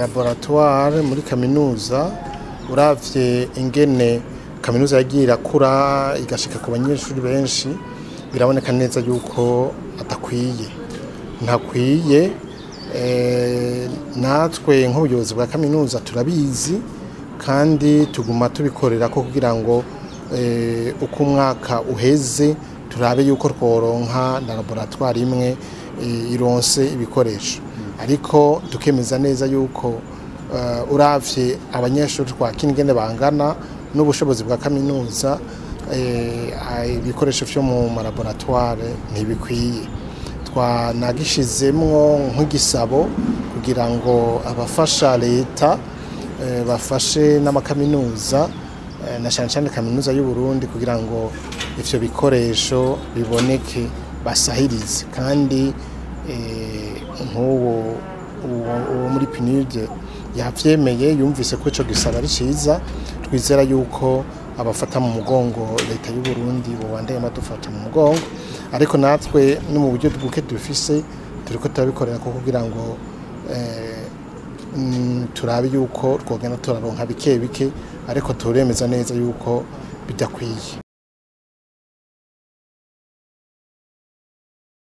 Amalaboratoire muri kaminuza, uravye ingene kaminuza yagiye irakura igashika ku banyeshuri benshi, biraboneka neza yuko adakwiye, ntakwiye. Natwe nk'ubuyobozi bwa kaminuza turabizi kandi tuguma tubikorera ko kugira ngo uko umwaka uheze turabe yuko tworonka na laboratoire imwe ironse ibikoresho. Ariko tukemeza neza yuko uravye abanyeshuri twakira ingene bangana n'ubushobozi bwa kaminuza, ibikoresho vyo mu malaboratoire ntibikwiye. Twanagishizemwo nk'igisabo kugira ngo abafasha leta bafashe n'amakaminuza, na cyane cyane kaminuza y'u Burundi, kugira ngo ivyo bikoresho biboneke, basahirize. Kandi nk'uwo uwo muri PNUD yavyemeye, yumvise ko ico gisaba ari ciza. Twizera yuko abafata mu mugongo leta y'u Burundi bobandanya badufata mu mugongo, ariko natwe no mu buryo buke dufise turiko turabikorera ko kugira ngo turabe yuko twogenda turaronka bike bike, ariko turemeza neza yuko bidakwiye.